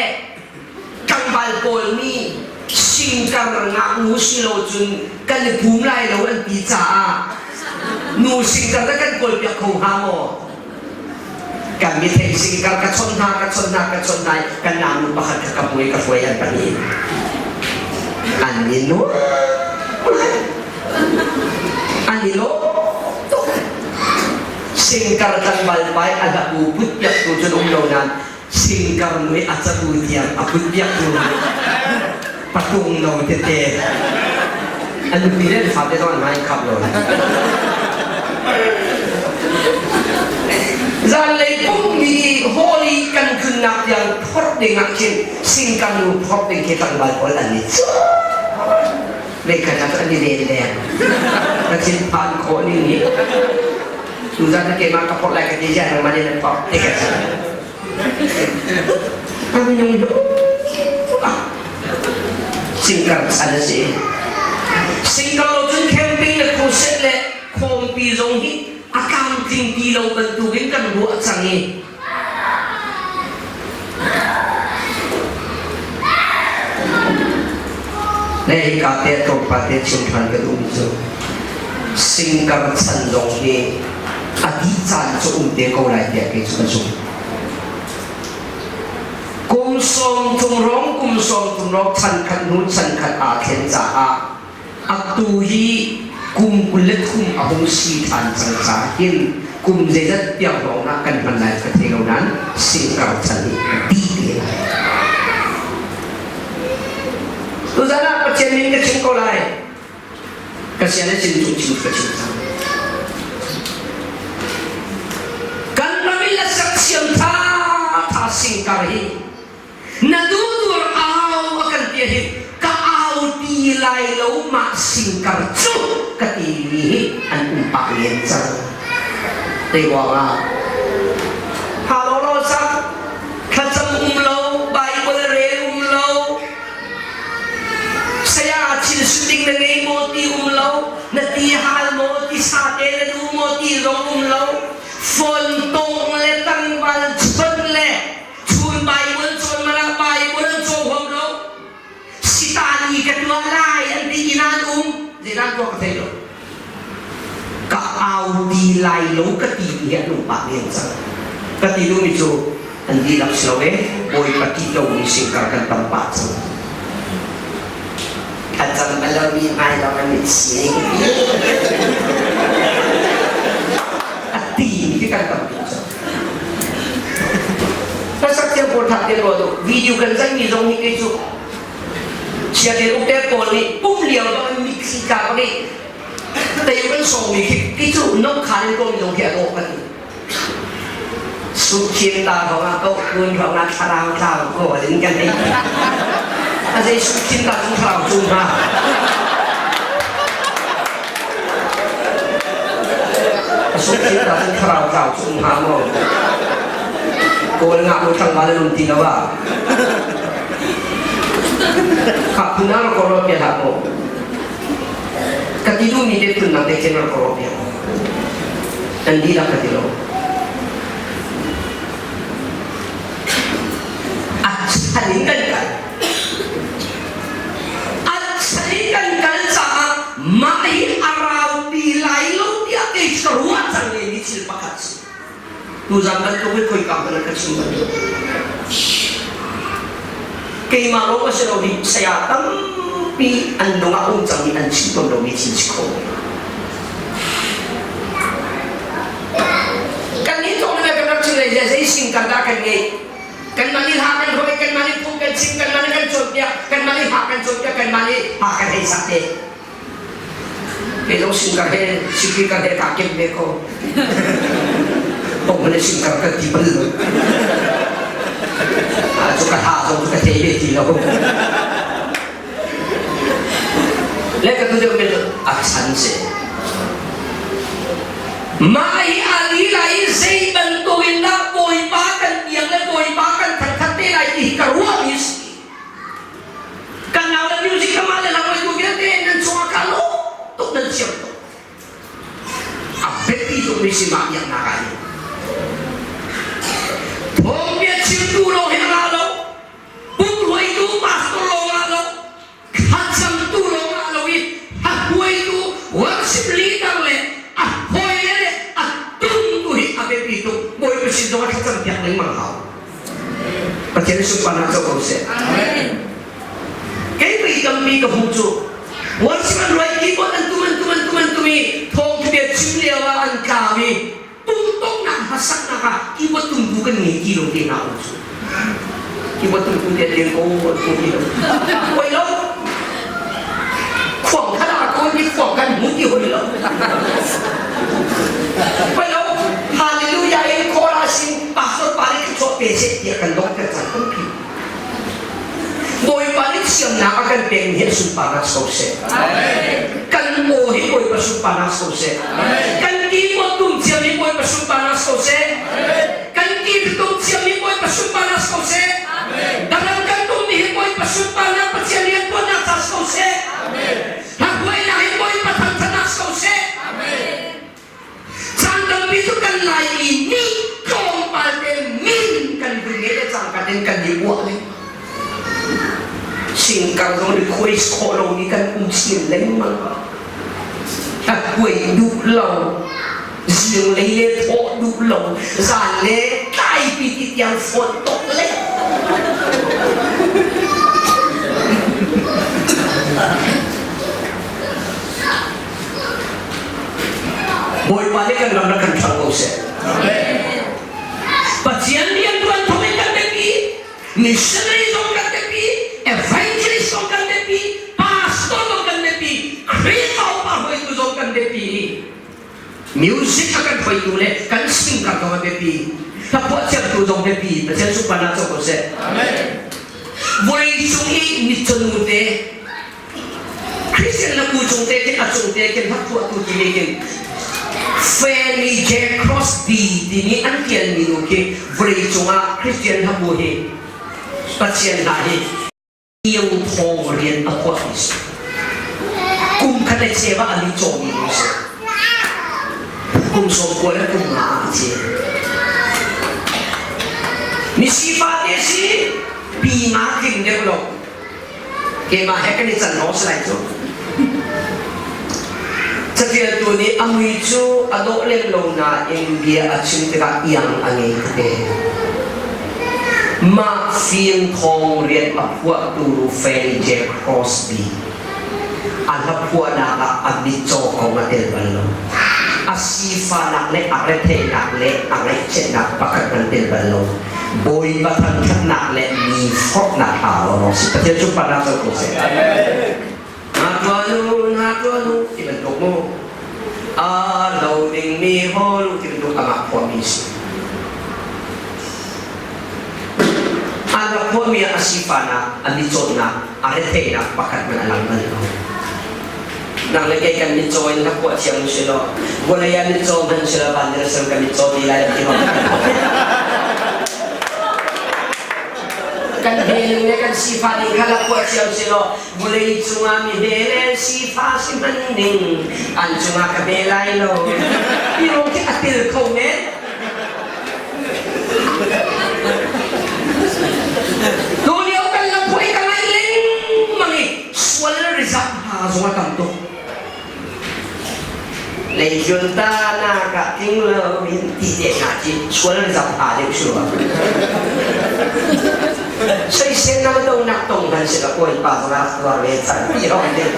tlangval pawl nih singkar ngaknu si lo cun kan i pum lai lo an ti caah nu singkar na kan kawlpiak kho hnga maw? Kan mi thei singkar ka chawnh hna ka chawnh hna ka chawnh hna i kan nanu pakhat kha ka hmu i ka hruai an pahnih. An i nuam An i lawm tuk. Singkar tlangval pai a hlabu put piaktu cun um lo nain singkar nu i a cabu tiang a put piaktu patung no tete an nupi le an fate zong an hmai khap lo. Zanlei pummi holi kan tlunnak tiang phorh ding ah khin singkar nu phorh ding khi tlangval pawl an i Meikhat ah an i len leng. Ka thinphan khawh ning hi. Tuzan na keimah ka phorh lai ka ti ziah nangmah nih nan phorh ti ka si. Ka minung Singkar chan a si. Singkar lo cun camping le crusade le khawmpi zong hi a tlamtling ti lo bantukin kan ruah cang i Le hika te tlawmpal te chim ṭhan ka duhmi cu singkar chan zong hi a dih caan cu um te ko lai tiah kei cu ka zumh. Kum 30 rong kum 30 rong chan khat hnu chan khat aa thlen caah Atu hi kum 23 a hung si ṭhan cang caah hin kum zeizat tiang hrawng ah kan hman lai ka thei lo nain singkar chan hi dih te lai. Tuzan ah Pathian min ka chim ko lai. Ka sian le cin cung chim ka chim cang. Kan ram i lasak siam tha tha singkar hi Na duhdur au a kan ti hin ka au ti lai lo mah singkar cu ka ti mi hi an um pah len cang. Te ruangah ha lo lo sak thlacam um lo Bible rel um lo saya thil ding na ngei maw ti um lo na ti hal maw ti sa te na duh maw ti zong um lo phone tong le tangval chon le Chun Bible cawn mana Bible an cawng huam lo. Sitani ka tuah lai an ti inn ah an um. Zeidah tuah ka thei lo. Ka au ti lai lo ka ti mi hi an um pah men cang. Ka ti duhmi cu an dihlak si lo e Bawipa ṭih lomi singkar kan tam pah cang. A cang bal lomi hmai lawng an mit si A ti mi khi kan tam tuk cang. Hlasak thiam pawl tha te ruah duh. Video kan zaimi zong nih kei cu chiate ukte pawl nih pum lio bang in mitthli tla bang i tei kan sawngmi khi kei cu nok khan in kawmi zong khi a dawh kan Sukhin ta rong ah ko kun rong ah thlarau tlau ko in kan ei. A zei sukhin ta cung thlarau cung ha. A sukhin ta cun thlarau tlau cu um hnga maw? Kawl ngah mu tlangval an um ti lo ah. Khah phun ah rak ro piak hlah mu. Ka ti duhmi te phun dang te khin rak ro piak. Kan dihlak ka ti lo. A chan in kan kal. A chan in kan kal caah mah hi a rau ti lai lo tiah kei ka ruah cang mi thil pakhat si. Tuzan bantuk hi khoika hmanh ah ka chim bal lo. Keimah lawng a si lo hi saya tampi an lung ah um cang i an chim tawn lomi thil si kho. Kan nih tawng le kan rak chim le zei sing kan dah kan ngei. Kanmah nih hla kan hoi, kanmah nih phung kan chim, kanmah nih kan cawnpiak, kanmah nih hla kan cawnpiak, kanmah nih hla kan hei sak te. Kei zong singkar he speaker he kaa kem ve ko. Pong le singkar ka ti bal lo. Ah, cu ka hla zong cu ka thei ve ti lo. Le ka tu deuh men a chan si. Mah hi a li lai i zei bantukin dah Bawipa kan biak le Bawipa kan thangthat te lai ti hi ka ruahmi a si. Kan nau le music kama le lam tu vialte nan chungah ka lawm tuk nan thiam tuk. A biapi tukmi si mah biaknak ah hin. Thawngpia chimtu lawng hi a ra lo. Pumhruaitu pastor lawng ah lo. Thlacamtu lawng ah lo i a hruaitu worship leader le a hawi le a tumtu hi a biapi tuk. Bawipa sin zong ah thlacam piak lengmang hau. Pathian sunparnak co ko seh. Kei pei tampi ka hmuh cu worship an ruai keyboard an tum an tum an tum an tum i thawngtha chim lio ah an tlau i pumtongnak hmasaknak ah keyboard tumtu kan ngei ti lo te hna um cu keyboard tumtu te leng ko an tum ti lo hoi lo khuang kha dah ko ni khuang kan hmu ti hoi lo hoi lo hallelujah in chorus in pastor pa nih thluachuah pe seh tiah kan dong ter cang tampi Bawipa nih siamnak a kan pekmi hi a sunparnak si ko seh. Kan aw hi Bawipa sunparnak si ko seh. Kan keyboard tum ciami Bawipa sunparnak si ko seh. Kan keyboard tum ciami Bawipa sunparnak si ko seh. Dalam kan tummi hi Bawipa sunparnak Pathian riantuannak ca si ko seh. Hlahuainak hi Bawipa thangthatnak si ko seh. Caan tampi cu kan Laimi nih tlawmpal te min kan vun ngeih le cangka in kan i uah lengmang. Singkang zong request khawh lomi kan um chin lengmang. Hlakuai duh lo, zinglei le thawh duh lo, zan le tlaipi ti tiang phone tok le. Bawipa nih kan ram rak kan ṭhang ko seh. Pathian rianṭuan thawng in kan biapi, missionary zong kan biapi, evangelist zong kan biapi, pastor zong kan biapi, Khrihfa upa hruaitu zong kan biapi. Music a kan hruaitu le kan singkar zong a biapi. Hlaphuah thiamtu zong biapi. Pathian sunparnak co ko seh. Vawleicung i mitconu te Christian na ku cung te khin a cung te khin hlaphuahtu timi khin Fanny J. Crosby timi an tialmi nu khi vawlei cungah Christian hlabu hi Pathian hla hi iang thawng rian a phuahmi si. Kum khat le cheu ah an i cawmi nu si. Kum 90 le kum nga ah a ce. Misifa te si pi nga tling deuh lo. Keimah he kan i can lawng si lai cu. Catialtu nih a mui cu a dawh lem lo nain bia a chim tikah iang a ngei tuk ee. Mah fim thawng rian a phuahtu Fanny J. Crosby a hlaphuahnak ah a mitcaw kong a tel bal lo. A sifahnak le a retheihnak le a ngaihchiatnak pakhat hmanh tel bal lo. Bawipa thangṭhatnak le mi forhnak hla lawnglawng si. Pathian cu parnak co ko seh. Na tuanu, na tuanu ti bantuk mu. A lo dingmi hawl ti bantuk amah phuahmi si. A rak phuahmi ah a sifahnak, a mitcawtnak, a retheihnak pakhat hmanh a lang bal lo. Nang le kei kan mitcaw in rak puah thiam usih law vawlei ah mitcaw hmanh usih law van Jerusalem kan mitcaw ti lai ti kan hel le kan sifa ning kha rak puah thiam usih law vawlei cungah mi he le sifa si hman ning an cungah ka be lai lo ti rong khi a til kho men Tu lio kan la phuai ka ngai lengmang i sual rizap hna zong a tam tuk. Leihyun ta na ka tling lo min ti te hna ci sual rizap hna deuh su. Soisel na do nak tong ban si la kawi pa zong rak tuar ve cang ti rong ding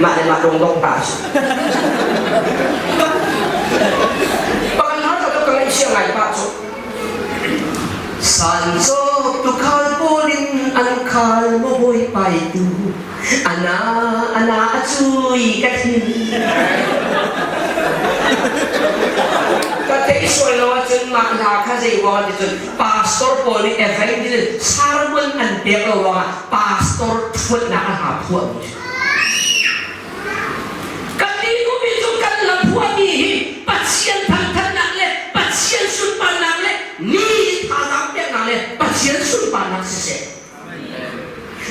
mah le mah dong dong pa su. Pakal har ka ka ngai sia ngai pa cu. Sanzawk tukhal pawl in an khal maw bawipai tu ana ana a cui ka thin ka theih sual lo ahcun mah hla kha zei ruangah ti cun pastor pawl nih evangelist sermon an pek lo ruangah pastor ṭhuatnak a hla phuahmi Kan nih mi cu kan la phuahmi hi Pathian thangthatnak le Pathian sunparnak le mi thazaang peknak le Pathian sunparnak siseh.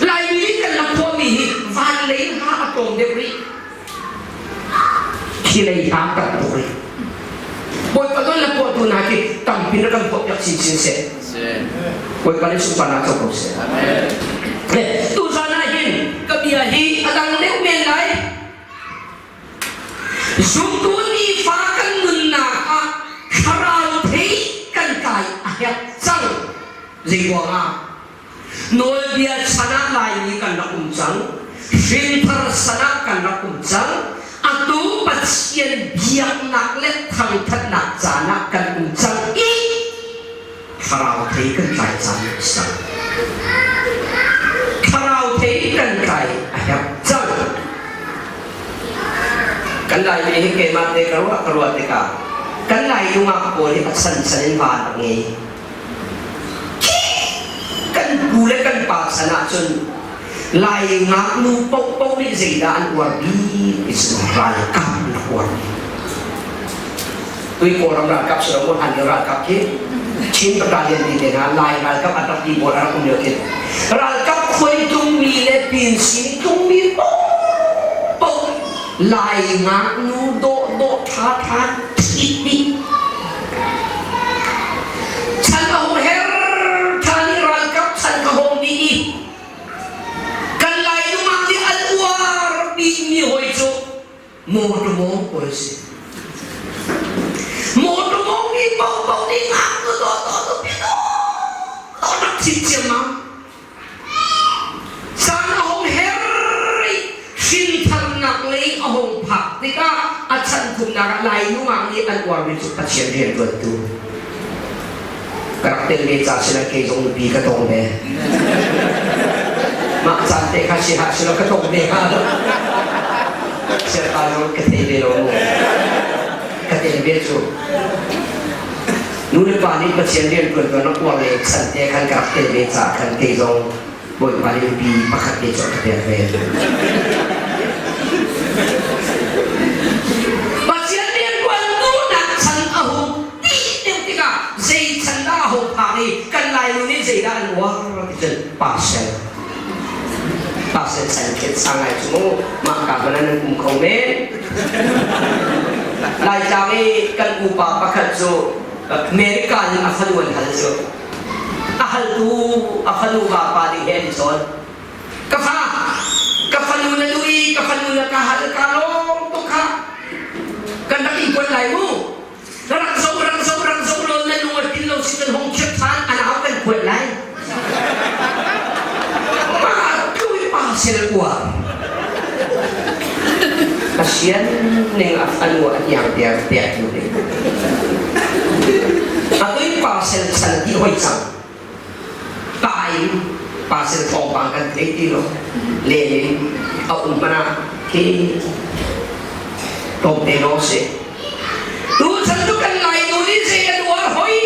Laimi nih kan la phuahmi hi van lei hla a tlawm deuh rih. Khi lei hla tam tuk rih. Bawipa kan la phuahtu hna khi tampi na kan phuahpiak chinchin seh. Bawipa nih sunparnak co ko seh. Tuzan ah hin ka bia hi a dang deuh men lai. Zumtu nifa kan nunnak ah thlarau thei kan kai a herh cang. Zei ruangah? Nawlbia chan ah Laimi kan rak um cang. Hrinthar san ah kan rak um cang. Atu Pathian biaknak le thangthatnak caan ah kan um cang i thlarau thei kan tlai caan a si cang. Thlarau thei kan tlai a herh cang. Kan Laimi hi keimah te ka ruah ka ruah tikah kan Lai nungak pawl hi a chanchan in van a ngei. Kan pu le kan pa chan ahcun Lai ngaknu paohpaoh nih zeidah an uar bik ti cu ralkap an rak uar bik. Tui Kawlram ralkap si lo maw hlan lio ralkap khi Chin Battalion ti te hna Lai ralkap an rak ti pawl a rak um lio khin ralkap khuai tlungmi le pinsin tlungmi paohpaoh Lai ngaknu dawhdawh ṭhaṭha ṭhit dih. Chan a hung her ṭhan i ralkap chan ka hong dih i kan Lai nungak nih an uar bikmi hawi cu mawṭaw pawl si. Mawṭaw mi paohpaoh nih ngaknu dawhdawh nupi dawhdawh rak thit ciammam. Caan a hung her i hrintharnak lei a hung phak tikah a chan thumnak ah Lai nungak nih an uarmi cu Pathian rianṭuantu. Ka rak tel ve ca sila kei zong nupi ka tong ve. Mah caan te kha si hlah sila ka tong ve hnga lo. Siapa zong ka thei ve lo mu. Ka tel ve cu. Nu le pa nih Pathian rian ṭuan tuan a uar le chan te khan ka rak tel ve caah khan kei zong Bawipa nih nupi pakhat te cu a ka pek ve. Pathian rian ṭuan duhnak chan a hung dih deuh tikah zei chan dah a hung phak i kan Lainu nih zeidah an uar ti cun pasel pasel chan khet sang ngai cu mu mah ka hmanh nan um kho men Laitlang i kan upa pakhat cu America in a fanu an hal cu a haltu a fanu vapa nih he an i chawn ka fa ka fanu na duh i ka fanu na ka hal ka lawm tuk kha kan rak in kuat lai mu rak zo rak zo rak zo law na lung a tlin lo si kan hong khiap than an au kan kuat lai mah tui pa sel uar Pasian ning a fanu a tiang tiang pek nu ding a tui pa sel chan ti hoi cang pa in pa sel thawngpang kan thei ti lo len in a um hmanh ah khi tlawmte lawng si tu chan cu kan lai nu nih zei an uar hoi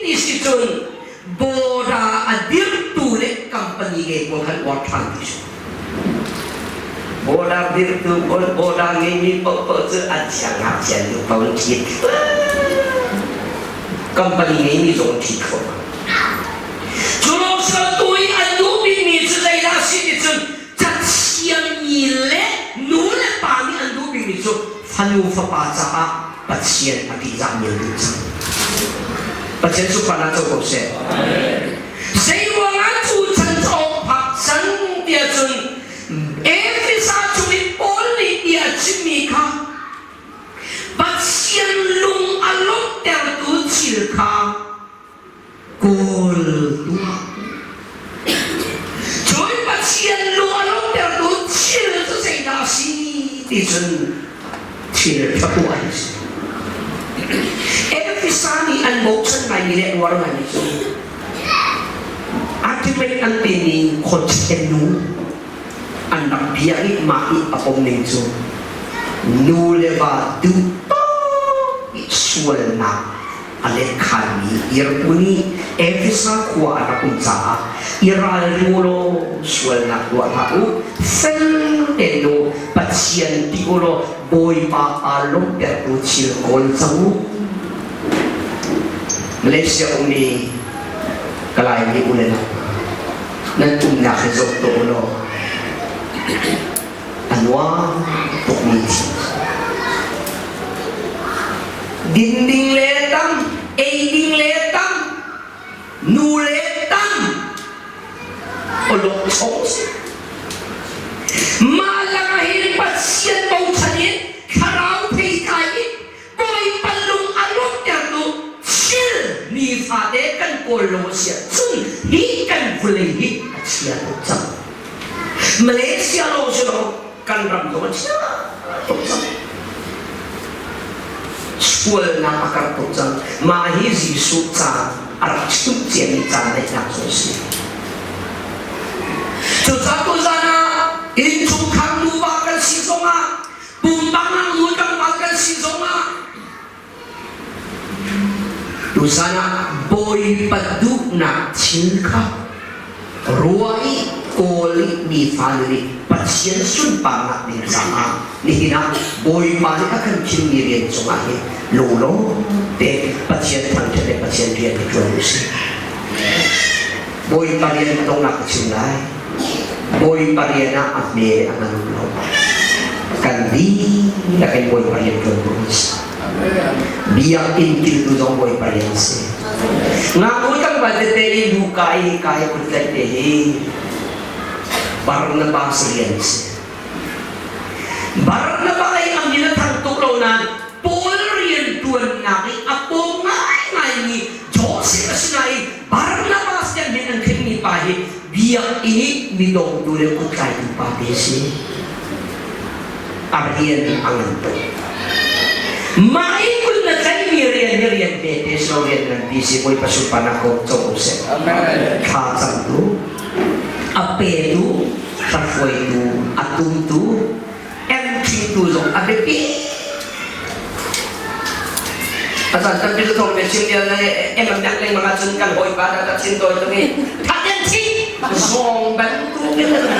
ti si cun bawra a dirtu le company ngei pawl khan uar ṭhan ti si bawra dirtu pawl bawra ngeimi paohpaoh cu an siangngakchia nu paoh an ṭhit company ngeimi zong an ṭhit kho cu lawng tu i an duh bikmi cu zeidah si ti cun cathiammi le nu le pa nih an duh bikmi cu fanu fapa caah Pathian a ṭihzahmi an duh cang. Pathian supran ah co ko seh. Zei ruangah cu chan cu phak cang tiah cun Efesa chung i Paul nih bia a chimmi kha Pathian lung a lawmhtertu thil kha kawl tuah. Cun Pathian lung a lawmhtertu thil cu zeidah a si ti cun thil ṭha tuah hi a si. Efesa nih an bochan ngaimi le uar ngaimi cu Artemis an timi khuachia nu an rak biak i mah i a pom ning cu nu le va duh tawk i sualnak a letkhanmi Irpu nih Efesa khua a rak um caah i ralring u law sualnak tuah hlah u, fel tein u, Pathian ti u law Bawipa aa lawmhtertu thil kawl cang u. Malaysia ummi Kalay mi u le nau nan umnak hi zoh tuah u law a nuam tukmi thil Din ding le tam, ei ding le tam, nu le tam, awlok chong si. Mah lakah hin Pathian bochan in thlarau theitlai in Bawipa lung a lawmhtertu thil nifate kan kawl lo a si ahcun hi kan vawlei hi a chia tuk cang. Malaysia lo. Kan ram zong a chia tuk cang. Sualnak a karh tuk cang. Mah hi Jesuh caan a rak chimh ciami caan daihnak cu a si. Cucaah tuzan ah innchungkhar nuva kan si zongah pumpak ngaknu tlangval kan si zongah tuzan ah Bawipa duhnak thil kha ruah i kawl i mifa nih Pathian sunparnak ding caah nihin ah Bawipa nih a kan thimmi rian cungah hin lunglawm te Pathian thangṭhat le Pathian rian hi ṭuan usih. Bawipa rian dongnak ka chim lai. Bawipa rian ah a hme le a ngan lo. Kan dihlak in Bawipa rian ṭuan bu kan si. Biakinn kiltu zong Bawipa rian a si. Ngaknu tlangval tete i luka i hika i kut tlaih te hi Barnabas rian a si. Barnabas i a min a thang tuk lo nain Paul rian ṭuannak i a pawm ngaingaimi Joseph a si nain Barnabas tiah min an khenhmi pa hi biakinn i midawngtu le kuttlaitu pa te a si. A rian a ngan tuk. Mah i kut na tlaihmi rian hi rian hmete si lo rian nganpi si Bawipa sunparnak ko co ko seh. Thla camtu, a petu, hruaitu, a tumtu, emṭhingtu zong a biapi. Azan tampi cu thawng chim lio na em am dak lengmang ahcun kan hawipa dah ka chin tawi tung i thaten thi zawng bantuk in na tum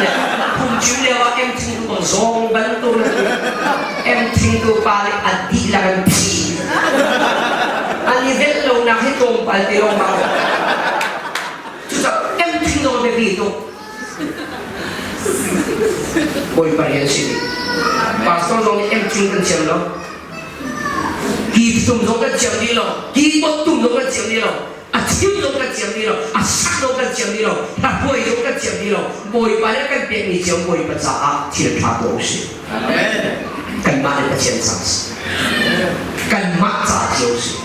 phungchim lio ah em thingtu bang zawng bantuk na tum em thingtu pa nih a dihlak an phi an i velh lonak hi tlawmpal ti lawng bang cucaah em thing zong biapi tuk Bawipa rian si ding. Pastor zong nih emching kan thiam lo. Ki tum zong kan thiam dih lo. Ki bot tum zong kan thiam dih lo. A chim zong kan thiam dih lo. A sak zong kan thiam dih lo. Hla huai zong kan thiam dih lo. Bawipa le kan pekmi cio Bawipa caah thil ṭha tuah usih. Kanmah le Pathian ca si. Kanmah ca cio si.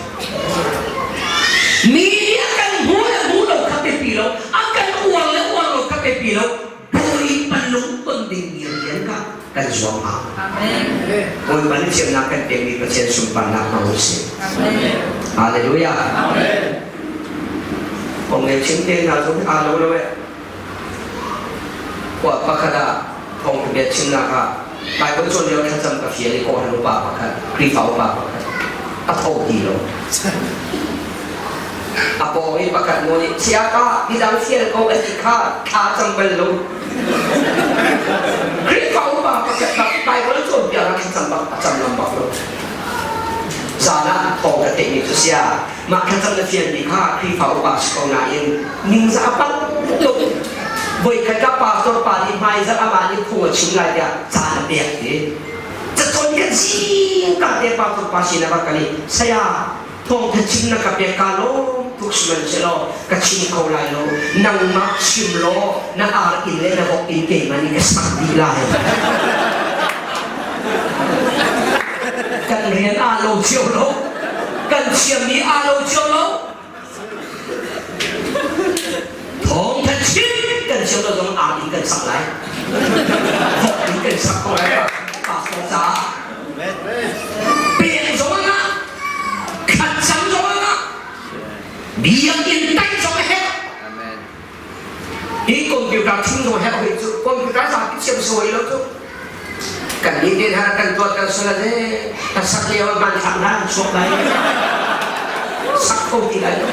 Mi nih a kan hmu le hmu lo kha biapi lo, a kan uar le uar lo kha biapi lo, Bawipa lungton dingmi rian kha kan zuam hau. Bawipa nih thiamnak kan pekmi Pathian sunparnak hmang usih. Hallelujah. Kong le chim te hna zong aa lo lo eh. Khua pakhat ah thawngtha bia chimnak ah Bible cawn lio thlacam ka fial i kawhhran upa pakhat, Khrihfa upa pakhat a tho ti lo. A pawng i pakhat nu nih siaka midang fial ko an ti kha thla cam bal lo. Khrihfa upa pakhat bak Bible cawnpiak ah thlacam bak a cam ngam bak lo. Zan ah thawng ka theihmi cu sia mah thlacam na fialmi kha Khrihfa upa si ko nain ningzah a pal tuk. Voikhat ka pastor pa nih hmaizarh amah nih phung a chim lai tiah caan a pek ti. Cacawn kan zingka te pastor pa sin ah va kal i saya thawngtha chim na ka pek ka lawm tuk sihmanhsehlaw ka chim kho lai lo nangmah chim law na ar inn le na vok inn keimah nih ka sak dih lai. Kan rian aa lo cio lo. Kan thiammi aa lo cio lo. Thawngtha chim kan thiam lo zong ar inn kan sak lai. Vok inn kan sak ko lai. Pastor caah. Pek zong ah ngah. Khat cang zong ah ngah. Biakinn taih zong a herh. Hi computer chung zong herh hoi cu computer zapi thiam sawi lo cu kan nih den har kan tuat kan sala le ka sak lio ah hmanthlak hna an chuak lai sak kho ti lai lo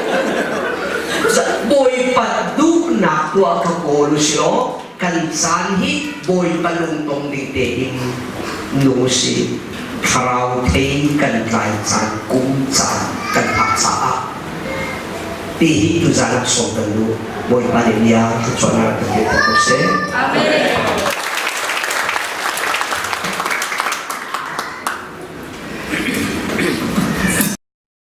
Bawipa duhnak tuah kha kawl u si law kan caan hi Bawipa lungtong ding tein nung si thlarau thei kan tlai caan kum caan kan phak caah Ti hi tuzaan ah sawm kan duh. Bawipa nih bia thluachuahnak kan pek ko seh. Amen.